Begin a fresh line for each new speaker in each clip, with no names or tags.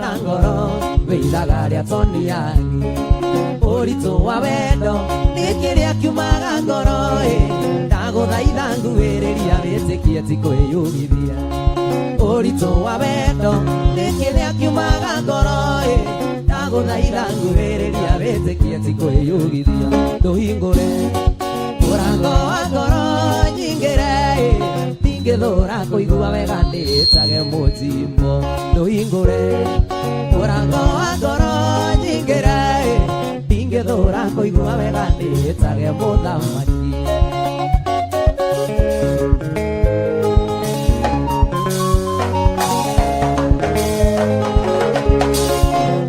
na ngoro wĩithaga rĩa toniani ũritũ wa wendo nĩ kĩrĩa kiumaga ngoro ĩ ndagũthaitha nguhĩrĩria wĩtĩkie ti kwĩyugithia ũritũ wa wendo nĩ kĩrĩa kiumaga ngoro ĩ ndagũthaitha nguhĩrĩria wĩtĩkie ti kwĩyugithia ndũhingũre mũrango wa ngoro nyingĩre ĩ ndingĩthũra kũigua wega ndĩtage mũjimbo ndũhingũre mũrango wa ngoro nyingĩre ĩ ndingĩthũra kũigua wega ndĩtage mũthamaki.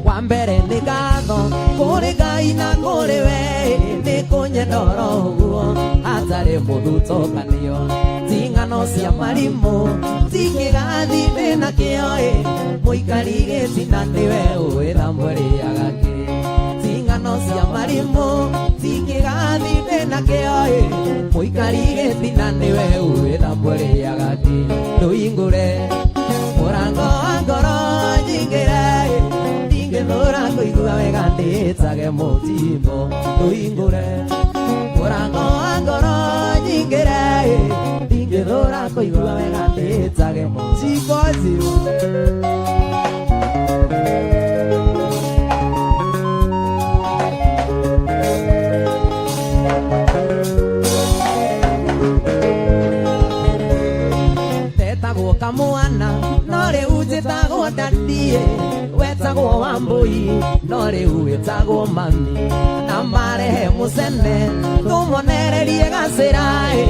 Wa mbere nĩ ngatho kũrĩ Ngai na kũrĩ we nĩ kũnyenda oro ũguo hatarĩ mũthutũkanio ti ng'ano cia marimũ ti kĩgathi ndĩna kĩo ĩ mũikari gĩtina nĩwe ũĩ thambo rĩaga kĩ ti ng'ano cia marimũ ti kĩgathi ndĩna kĩo ĩ mũikari gĩtina nĩwe ũĩ thambo rĩaga kĩ ndũhingũre mũrango wa ngoro nyingĩre ĩ ndingĩthũra kũigua wega ndĩtage mũtimbo ndũhingũre mũrango wa ngoro nyingĩre ĩ ndingĩthũra kũigua wega ndĩtage mũtimbo. Tetagwo kamwana no rĩu njĩtagwo dadie wetagwo wambui no rĩu wĩtagwo mami na marehe mũcene tũmonererie gacĩra ĩ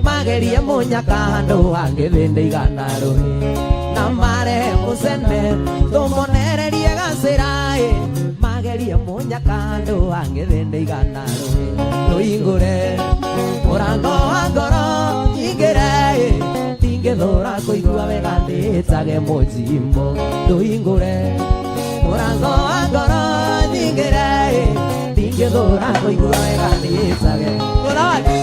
magerie mũnyaka handũ hangĩ thĩndĩ igana rũĩ na marehe mũcene tũmonererie gacĩra ĩ magerie mũnyaka handũ hangĩ thĩndĩ igana rũĩ ndũhingũre mũrango wa ngoro nyingĩre ĩ ndingĩthũra kũigua wega ndĩtage mũjimbo ndũhingũre mũrango wa ngoro nyingĩre ĩ ndingĩthũra kũigua wega ndĩtage mũthamaki.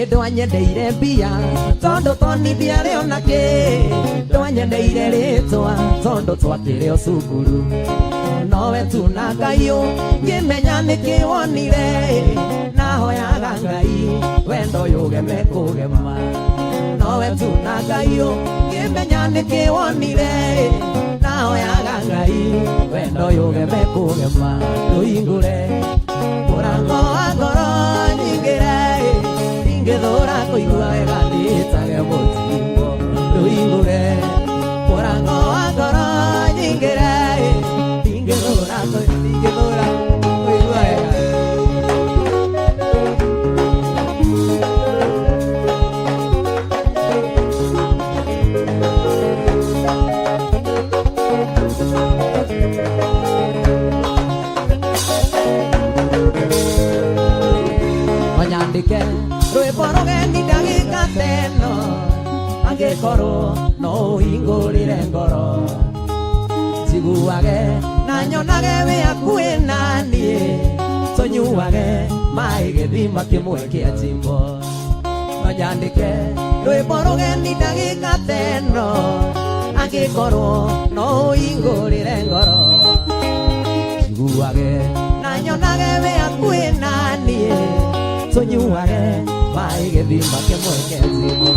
Ndwanyendeire mbia tondũ toni ndiarĩ ona kĩ ndwanyendeire rĩtwa tondũ twakĩrĩ o cukuru nowe tu na Ngai ngĩmenya nĩkĩ wonire nahoyaga Ngai wendo ũyũ ũgeme kũgema nowe tu na Ngai ngĩmenya nĩkĩ wonire nahoyaga Ngai wendo ũyũ ũgeme kũgema ndũhingũre mũrango wa ngoro nyingĩre ndingĩthũra kũigua wega ndĩtage mũtimbo ndũhingũre mũrango wa ngoro nyingĩre ndingĩthũra ndingĩthũra kũigua wega. Onyandĩke rwĩmbo rũgeni ndagĩka teno angĩkorwo no ũhingũrĩre ngoro njiguage na nyonage wĩ hakuhĩ na niĩ tũnyuage maĩ gĩthima kĩmwe kĩa njimbo no nyandĩke rwĩmbo rũgeni ndagĩka teno angĩkorwo no ũhingũrĩre ngoro njiguage na nyonage wĩ hakuhĩ na niĩ tũnyuage maĩ gĩthima kĩmwe kĩa njimbo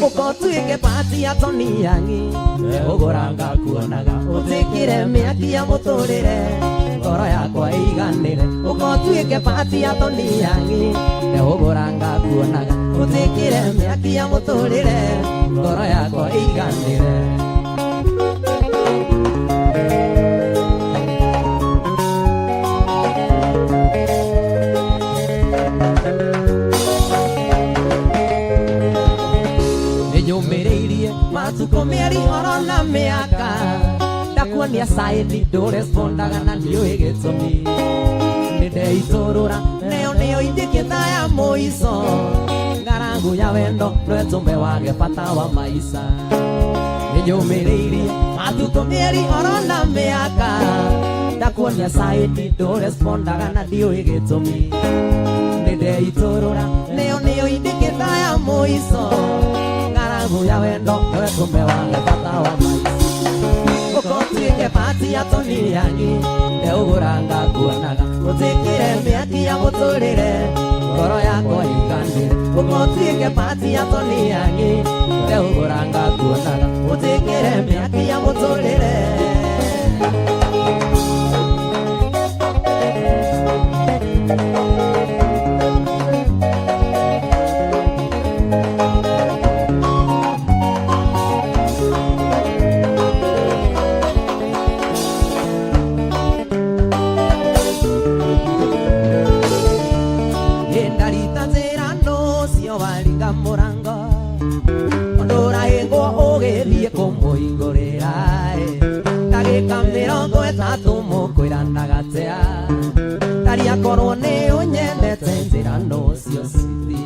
ũkotuĩke pati ya Tony Yangi ũgũra ngakuonaga ũtĩkĩre mĩaki ya mũtũrĩre ngoro yakwa ĩiganĩre ũkotuĩke pati ya Tony Yangi ũgũra ngakuonaga ũtĩkĩre mĩaki ya mũtũrĩre ngoro yakwa ĩiganĩre. Nĩnyũmĩrĩirie matukũ mĩeri oro na mĩaka ndakuonia saĩni ndũrespondaga na ndiũĩ gĩtũmi nĩndeitũrũra neo nĩyo indĩkĩta ya mũico ngarangu ya wendo no ĩtũme wage bata wa maica nĩnyũmĩrĩirie matukũ mĩeri oro na mĩaka Ndakuonia saidi ndũrespondaga na ndiũĩ gĩtũmi. Nĩndeitũrũra nĩyo nĩyo indĩkĩta ya mũico. Ng'aragu ya wendo nĩwe tũme wage bata wa maica. Ũkotuĩke bati ya tũniangi ndeũgũra ngakuonaga. Ũtuĩkire mĩaki ya mũtũrĩre ngoro yakwa ĩiganĩre. Ũkotuĩke bati ya tũniangi ndeũgũra ngakuonaga. Ũtuĩkire mĩaki ya mũtũrĩre. Ndarita njĩra nũcio waringa mũrango ndũrahĩngwo ũgĩthiĩ kũmũhingũrĩra ndagĩka mĩrongo ĩtatũ mũkwĩra ndagatea taria korwo nĩ ũnyendete njĩra nũcio cithi.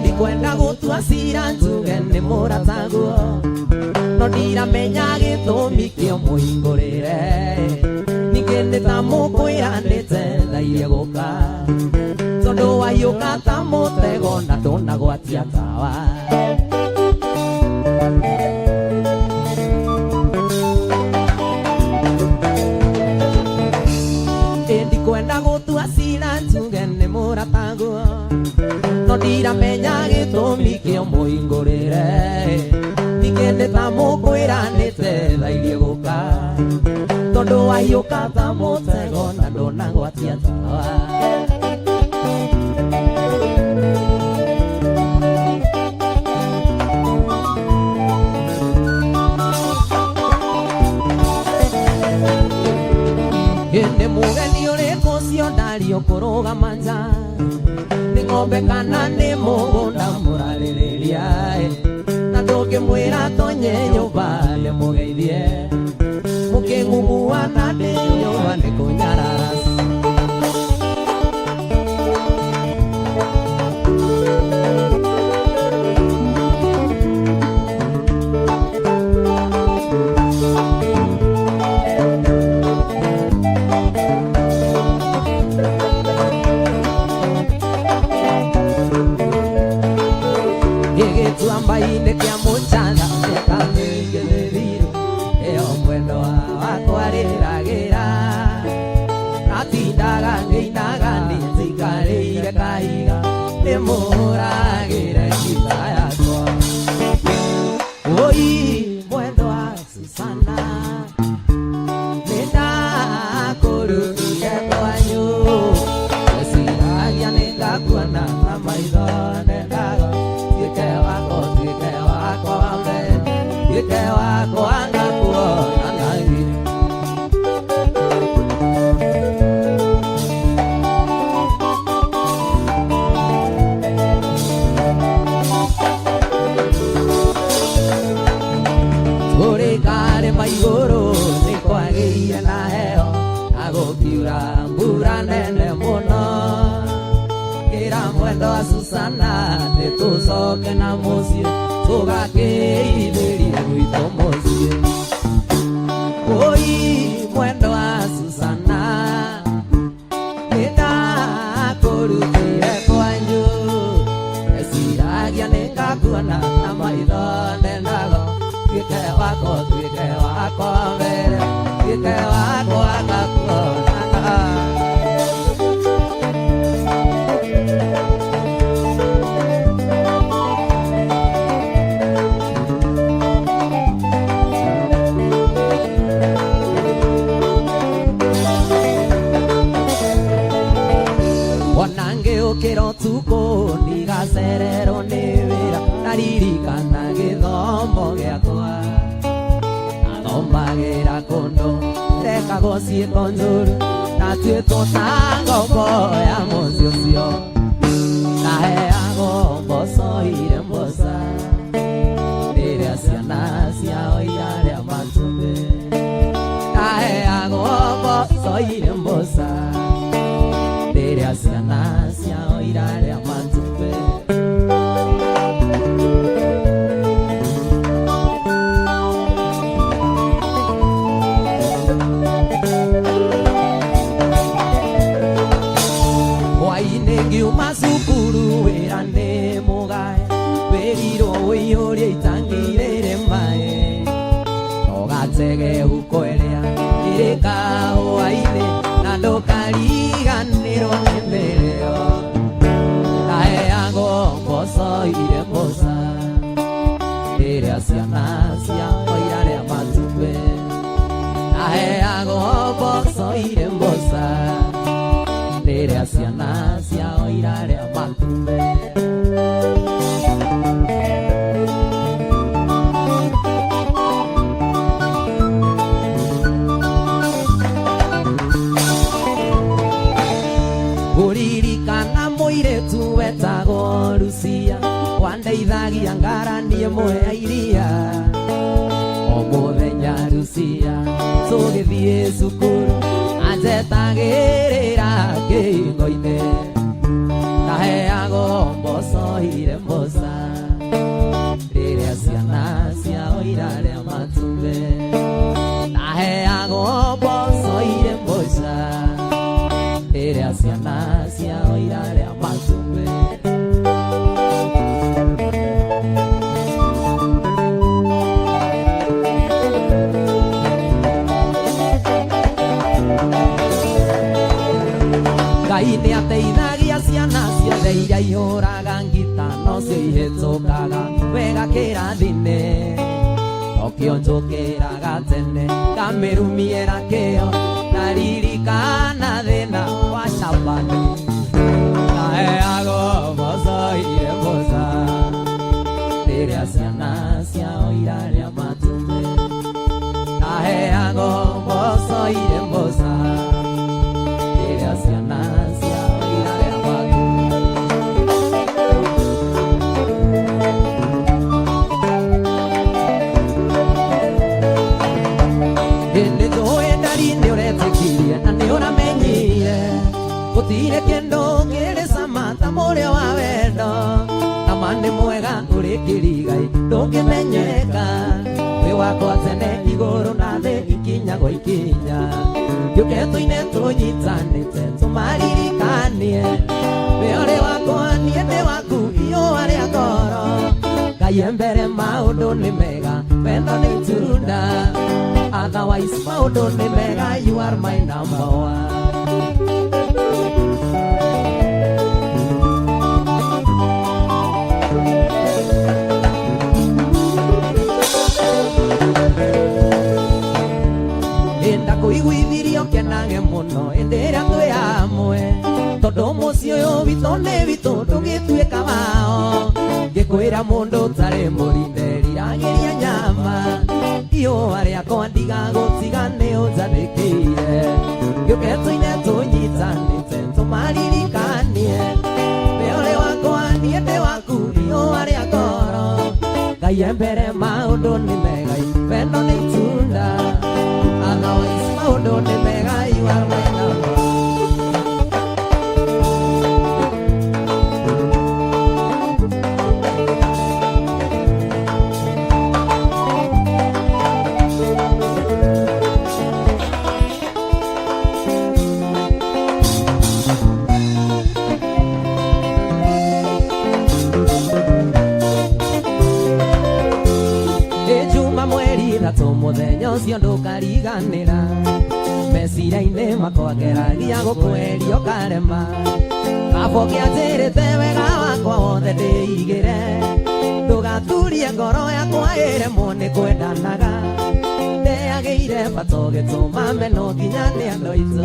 Ndikwenda gũtua cira njuge nĩ mũrataguo no ndiramenya gĩtũmi kĩo mũhingũrĩre. Ningĩ nĩ ta mũkwĩranĩte thairie gũka tondũ waiyũka ta mũtego na ndũnagwatia tawa. Ndikwenda gũtua cira njuge nĩ mũrataguo no ndiramenya gĩtũmi kĩo mũhingũrĩre. Ningĩ nĩ ta mũkwĩranĩte thairie gũka tondũ waiyũka ta mũtego na ndũnagwatia tawa. Nĩ mũgeni ũrĩkũ ũcio ndario kũrũgama nja nĩ ng'ombe kana nĩ mũgũnda mũrarĩrĩria na ndũngĩmwĩra tonye nyũmba nĩmũgeithie mũkĩng'ung'uana ndĩ nyũmba nĩ kũnyarara. Gĩgĩtuamba-inĩ kĩa mũchanga mĩaka mĩingĩ mĩthiru ĩyo mwendwa wakwa rĩragĩra ndatindaga ngĩinaga niĩ njikarĩire kahiga ndĩmũhũragĩre ngita yakwa. Oi mwendwa Susana nĩndakũrutire kwanyu ngeciragia nĩngakuona na maitho nendaga tuĩke wakwa tuĩke wakwa wa mbere tuĩke wakwa ngakuona na ngiri. Tũrĩ karĩma igũrũ nĩ kwagĩire na heho na gũkiura mbura nene mũno. Ngĩra mwendwa Susana nĩtũcoke na mũciĩ tũgakĩithĩrie gwitũ mũciĩ. Oi mwendwa Susana nĩndakũrutire kwanyu ngeciragia nĩngakuona na maitho nendago tuĩke wakwa tuĩke wakwa mbere tuĩke wakwa ngakuona. Ona ngĩũkĩra ũtukũ ndigacererwo nĩ wĩra ndaririkana gĩthomo gĩakwa. Athomagĩra kũndũ rekagwo ciĩko njũru ndatuĩtwo ta ngombo ya mũciĩ ũcio. Ndaheagwo mboco ire mboca rĩrĩa ciana ciao irarĩa matumbĩ. Ndaheagwo mboco ire mboca rĩrĩa Ũtege huko ĩrĩa ĩrĩ kahũa-inĩ na ndũkariganĩrwo nĩ mĩrĩo. Ndaheagwo mboco irĩ mboca rĩrĩa ciana ciakwa irarĩa matumbĩ. Ndaheagwo mboco irĩ mboca rĩrĩa ciana ciao irarĩa matumbĩ. Ngũririkana mũirĩtu wetagwo Lucia wandeithagia ngaranie ĩmwe ya iria. O mũthenya Lucia tũgĩthiĩ cukuru anjetagĩrĩra kĩhingo-inĩ. Ndaheagwo mboco irĩ mboca rĩrĩa ciana ciao irarĩa matumbĩ. Ndaheagwo mboco irĩ mboca rĩrĩa ciana ciao irarĩa matumbĩ. Ngai nĩ ateithagia ciana ciothe iria ihũraga ngita nocio ihĩtũkaga wega kĩrathi-inĩ. Nokĩo njũkĩraga tene ngamĩrumiĩra kĩo ndaririkana thĩna wa Shabani. Ndaheagwo mboco irĩ mboca rĩrĩa ciana ciao irarĩa matumbĩ. Ndaheagwo mboco irĩ mboca rĩrĩa ciana ciao irarĩa matumbĩ. Hĩndĩ njũĩ ndari nĩ ũretĩkirie na nĩ ũramenyire gũtirĩ kĩndũ kĩrĩ cama ta mũrĩo wa wendo. Tama nĩ mwega ũrĩ kĩrigai ndũngĩmenyeka wĩ wakwa tene igũrũ na thĩ ikinyagwo ikinya. Gĩũke tũine tũnyitanĩte tũmaririkanie wĩ ũrĩ wakwa niĩ ndĩ waku iũa rĩa ngoro. Ngai e mbere maũndũ nĩ mega wendo nĩ itunda otherwise maũndũ nĩ mega you are my number one. Enda kũiguithirio kenage mũno hĩndĩ ĩrĩa twĩ hamwe tondũ mũciĩ ũyũ witũ nĩ witũ ndũgĩtuĩka wao. Ngĩkwĩra mũndũ ũtarĩ mũrinde riragĩria nyama iũa rĩakwa ndigagũtiga nĩ ũnjathĩkĩire. Gĩũke tũine tũnyitanĩte tũmaririkanie wĩ ũrĩ wakwa niĩ ndĩ waku iũa rĩa ngoro. Ngai e mbere maũndũ nĩ mega wendo nĩ itunda otherwise maũndũ nĩ mega you are my number. Juma mweri ithatũ mũthenya ũcio ndũkariganĩra meciria-inĩ makwa ngeragia gũkweria ũkarema. Kabo kĩanjĩrĩte wega wakwa wothe ndĩigĩre ndũgaturie ngoro yakwa ĩremwo nĩ kwendanaga. Ndeagĩire bata ũgĩtũma meno nginya nĩ andũ aitũ.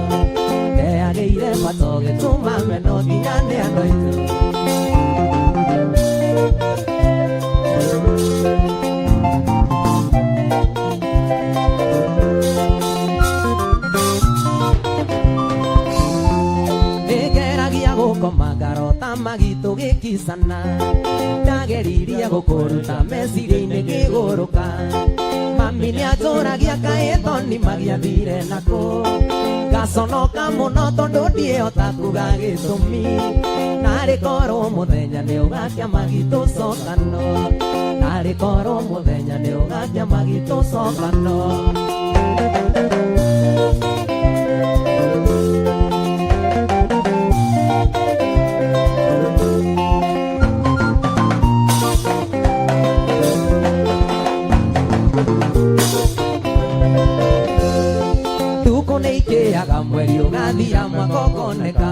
Ndeagĩire bata ũgĩtũma meno nginya nĩ andũ aitũ. Nĩngeragia gũkoma ngarota magitũ gĩkicana ndageririe gũkũruta meciria-inĩ ngĩgũrũka. Mami nĩanjũragia kaĩ thoni magiathire nakũ ngaconoka mũno tondũ ndiĩhota kuga gĩtũmi. Narĩ korwo mũthenya nĩ ũgakĩa magitũ cokano narĩ korwo mũthenya nĩ ũgakĩa magitũ cokano. Tukũ nĩ ikĩaga mweri ũgathira mwaka ũkoneka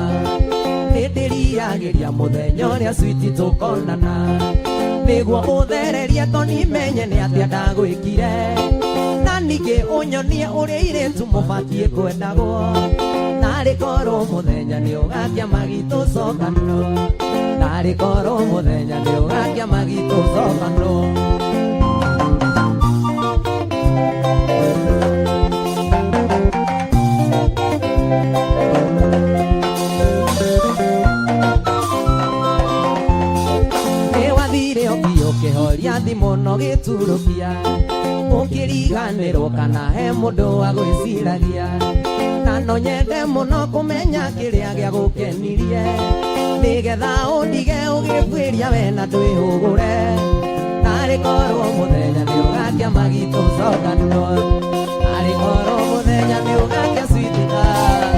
nĩ ndĩriragĩria mũthenya ũrĩa switi tũkonana nĩguo ũthererie toni menye nĩ atĩa ndagwĩkire na ningĩ ũnyonie ũrĩa irĩtu mũbatiĩ kwendagwo narĩ korwo mũthenya nĩ ũgakia magitũcokanwo narĩ korwo mũthenya nĩ ũgakia magitũcokanwo. Nĩwathire ũkĩ ũkĩhoria thimũ no gĩturũkia ũkĩriganĩrwo kana he mũndũ agwĩciragia na no nyende mũno kũmenya kĩrĩa gĩagũkenirie nĩgetha ũndige ũgĩbuĩria we na ndwĩhũgũre narĩ korwo mũthenya nĩ ũgakia magitũcokanwo narĩ korwo mũthenya nĩ ũgakia sweetheart.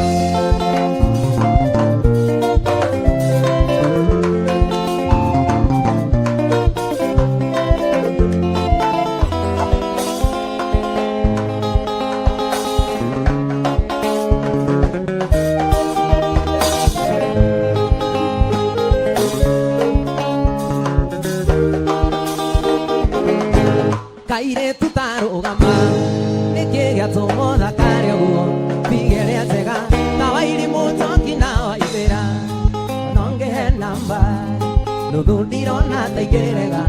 Kairĩtu tarũgama nĩkĩ gĩatũma ũthakare ũguo bigĩrĩa njega ta wairimũ njoki na waithĩra no ngĩhe namba nuthu ndirona ta ingĩrega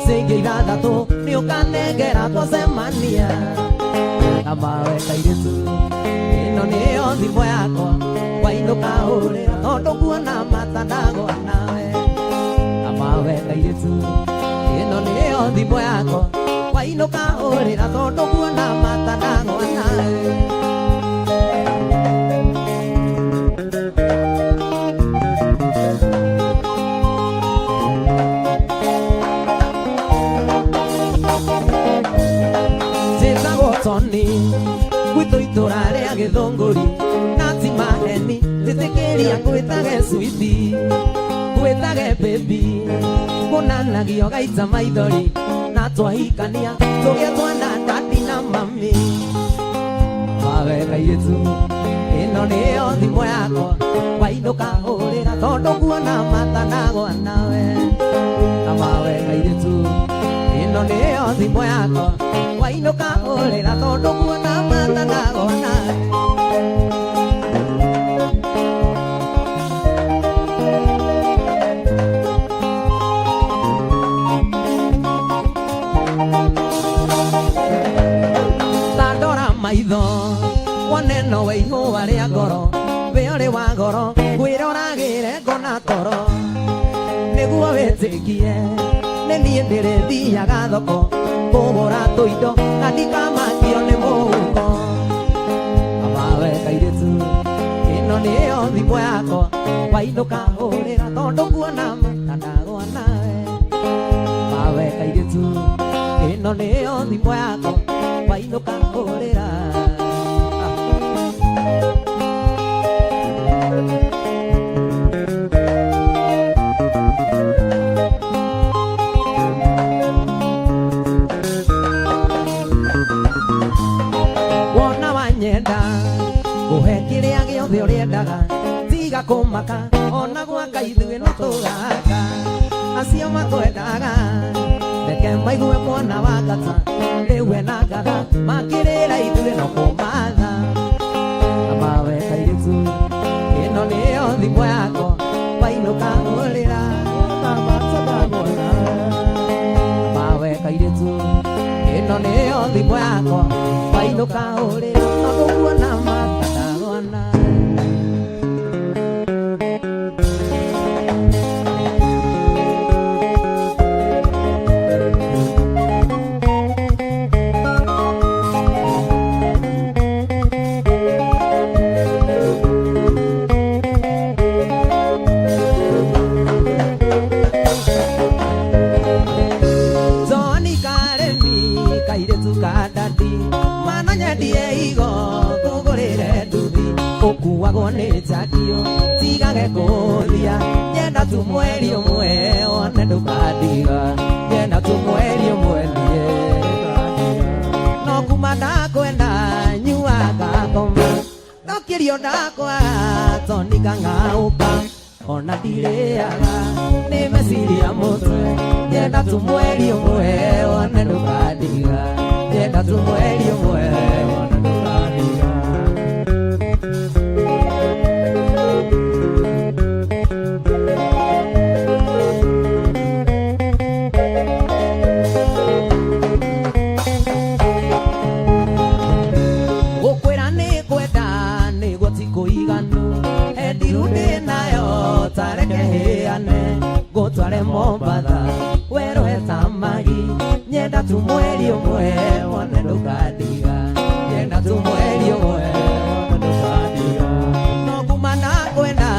cingĩ ithathatũ nĩ ũkanengera twacemania na mawe kairĩtu ĩno nĩyo thimũ yakwa wainũka hũrĩra tondũ kuona matandagwa nawe na mawe kairĩtu ĩno nĩyo thimũ yakwa wainũka hũrĩra tondũ kuona matandagwa nawe. Njĩtagwo Toni gwitũ itũra rĩa Gĩthũngũri na ti maheni njĩtĩkĩria ngwĩtage switi ngwĩtage baby kũnanagio gaita maithori na twahikania tũgĩe twana dadi na mami mawe kairĩtu ĩno nĩyo thimũ yakwa wainũka hũrĩra tondũ kuona matanagwa nawe na mawe kairĩtu ĩno nĩyo thimũ yakwa wainũka hũrĩra tondũ kuona matanagwa nawe. Tandora maitho wone no we ihũa rĩa ngoro wĩ ũrĩ wa goro ngwĩroragĩre ngona toro nĩguo wĩtĩkie nĩ niĩ ndĩrĩthiaga thoko kũgũra tũindo na ndikamakio nĩ mũhuko amawe kairĩtu ĩno nĩyo thimũ yakwa wainũka hũrĩra tondũ kuona matandagwa nawe mawe kairĩtu ĩno nĩyo thimũ yakwa wainũka hũrĩra. Wona wanyenda ngũhe kĩrĩa gĩothe ũrĩendaga tiga kũmaka ona gwaka ithuĩ no tũgaka acio makwendaga reke maigue mwana wa ngata rĩu ena ngatha makĩrĩra ithuĩ no kũmatha amawe kairĩtu ĩno nĩyo thimũ yakwa wainũka hũrĩra mawe kairĩtu ĩno nĩyo thimũ yakwa wainũka hũrĩra tondũ kuona matandagwa nawe. Toni karemi kairĩtu ka dadi mana nyendie igo ngũgũrĩre nduthi ũkuagwo nĩ njakio tigage kũthia nyenda tu mweri ũmwe wone ndũkandiga nyenda tu mweri ũmwe niĩ no kuma ndakwenda Kĩrio ndakwaga tondũ ngang'aũka ona ndirĩaga nĩ meciria mũtwe nyenda tu mweri ũmwe wone ndũkandiga nyenda tu mweri ũmwe wone ndũkandiga. Gũkwĩra nĩ kwenda nĩguo ti kũiganu endiru ndĩ nayo tareke hĩane ngũtware Mombatha werũhe tamagi nyenda tu mweri ũmwe wone ndũkandiga nyenda tu mweri ũmwe wone ndũkandiga no kuma ndakwenda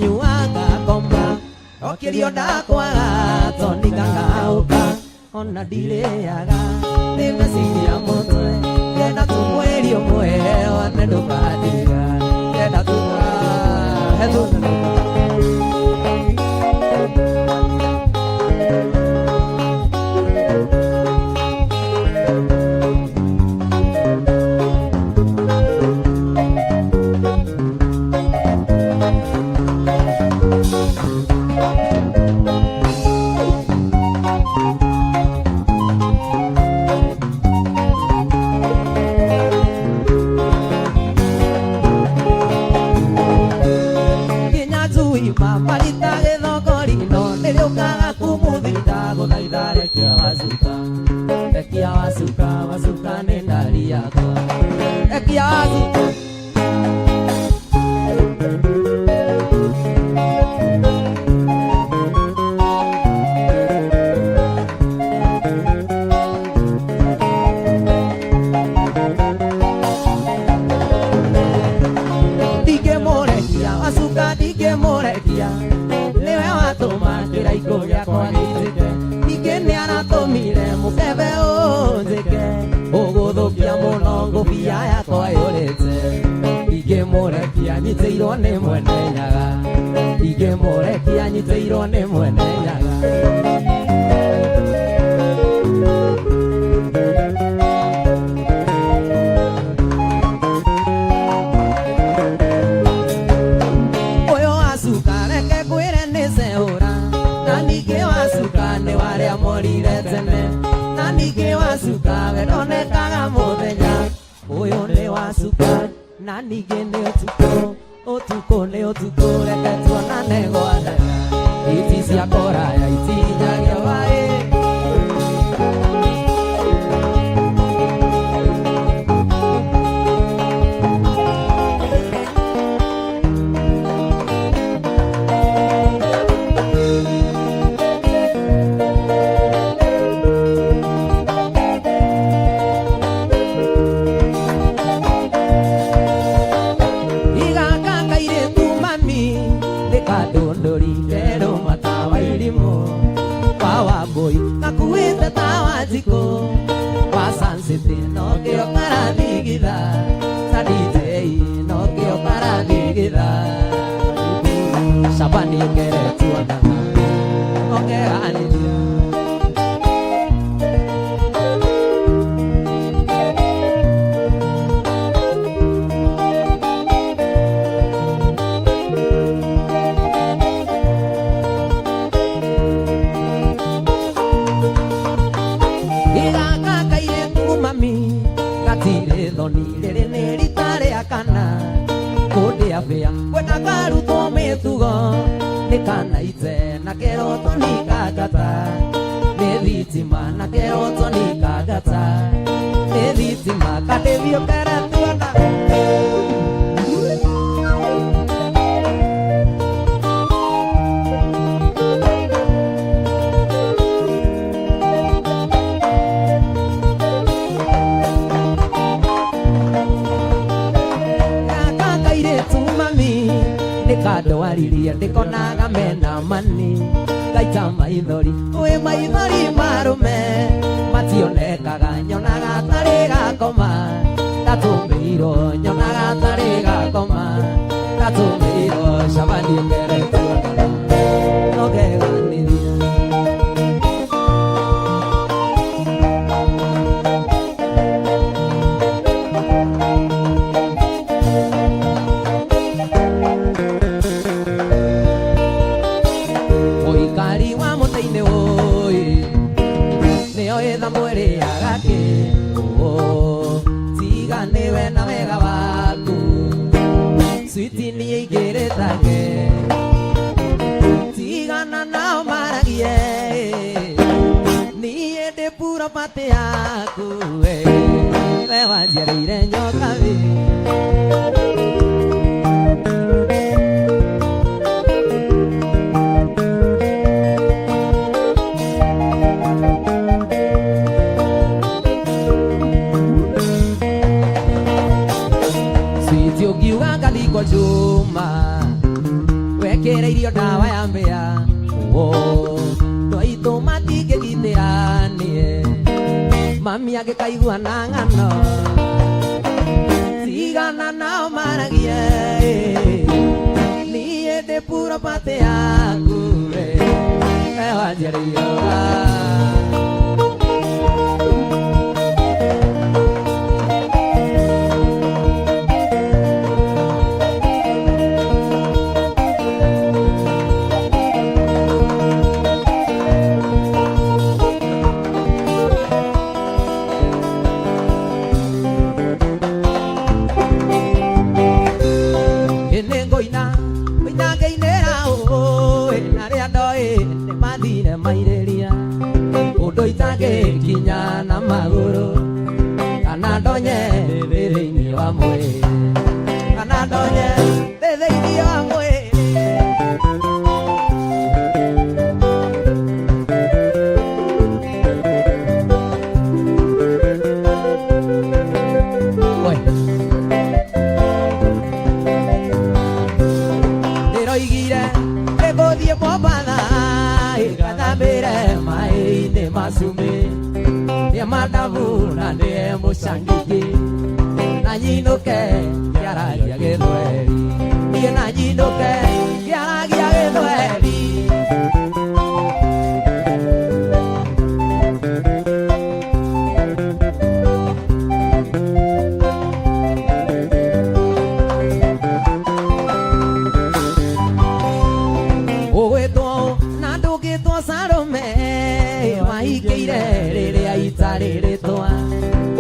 nyuaga ngoma okĩrio ndakwaga tondũ ngang'aũka ona ndirĩaga nĩ meciria mũtwe nyenda tu mweri ũmwe wone ndũkandiga nyenda tu hetũ. Nginya njui mamarita gĩthogorino nĩrĩũkaga kumuthita gũthaitha rekia wacuka rekia wacuka wacuka nĩ ndari yakwa rekia wacuka. Ndingĩmũrekia wacuka ndingĩmũrekia nĩwe watũma kĩraikũ gĩakwa gĩitĩke ningĩ nĩaratũmire mũkebe ũnjĩke ũgũthũkia mũno ngũbia yakwa yũrĩte ndingĩmũrekia nyitĩirwo nĩ mwene nyaga ndingĩmũrekia nyitĩirwo nĩ mwene nyaga. Ũyũ wacuka reke ngwĩre nĩ ceũra na ningĩ wacuka nĩ warĩa morire tene na ningĩ wacuka we ndonekaga mũthenya ũyũ nĩ wacuka na ningĩ nĩ ũtukũ ũtukũ nĩ ũtukũ reke tuonane gwanaga iti cia kũraya itinyagia waĩ. Igaka kairĩtu mami nĩ kandũndũri kerũ matawa irimũ wa wambũi gakuĩte tawa njikũ wa sansĩtĩ nokĩo karathigitha ta DJ nokĩo karathigitha Shabani ngeretuonaga okeranĩria. Igaka kairĩtu mami gatirĩ thoni rĩrĩ nĩ rita rĩa kana kũndĩa bĩa kwenda karutwo mĩtugo nĩ kanaite na kĩroto nĩ kangata nĩ thitima na kĩroto nĩ kangata nĩ thitima kandĩthiũ keretuona. Gaka kairĩtu mami nĩ kandwaririe ndĩkonaga mena mani ngaita maithori wĩ maithori marũme mationekaga nyonaga tarĩ gakoma ndatũmĩirwo nyonaga tarĩ gakoma ndatũmĩirwo Shabani ngeretuonaga nokeganĩria. Wega waku switi niĩ ingĩrĩtage tigana nao maragie niĩ ndĩ purobatĩ yaku we we wanjiarĩire nyoka wĩ. Switi ũngiuga ngathikwo cuma wekĩre irio ndawa ya mbĩa twaitũ matingĩgitĩranie mami angĩkaigua na ng'ano tigana nao maragie niĩ ndĩ purobatĩ yaku we we wanjiarĩire. Nĩngũina ngũina ngĩinĩra ũĩ na arĩa ndoĩ nĩ mathire mairĩria kũndũ itangĩkinya na magũrũ kana ndonye thĩinĩ wa mwĩrĩ kana ndonye thĩinĩ wa mwĩrĩ. Oi. Ndĩroigire ndĩgũthiĩ Mombatha ngathambĩre maĩ-inĩ ma cumbĩ ndĩe mandabu na ndĩe mũcangiki na nyinũke ngĩaragia gĩthweri niĩ na nyinũke ngĩaragia gĩthweri. Ũgwĩtwo na ndũngĩtwo Salome wahingĩire rĩrĩa itarĩ rĩtwa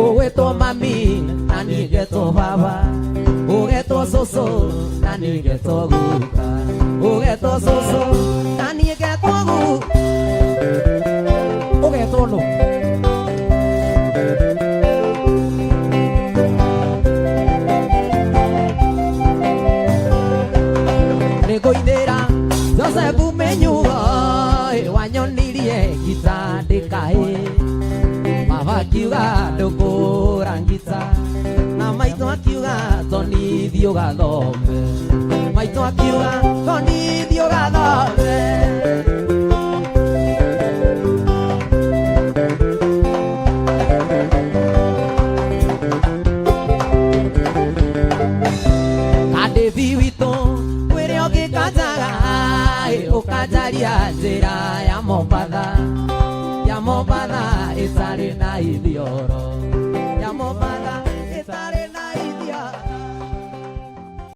ũgwĩtwo mami na niĩ ngetwo baba ũgetwo cũcũ na niĩ ngetwo guka ũgetwo cũcũ na niĩ ngetwo guka ũgetwo nũ. Nĩngũinĩra Joseph Menyugo wanyonirie ngita ndĩkaĩ baba akiuga ndũkũra ngita na maitũ akiuga tonithi ũgathome maitũ akiuga tonithi ũgathome. Kandĩthi witũ kwĩrĩ ũngĩkanjaga ũkanjaria njĩra ya Mombatha ya Mombatha ĩtarĩ na ithioro.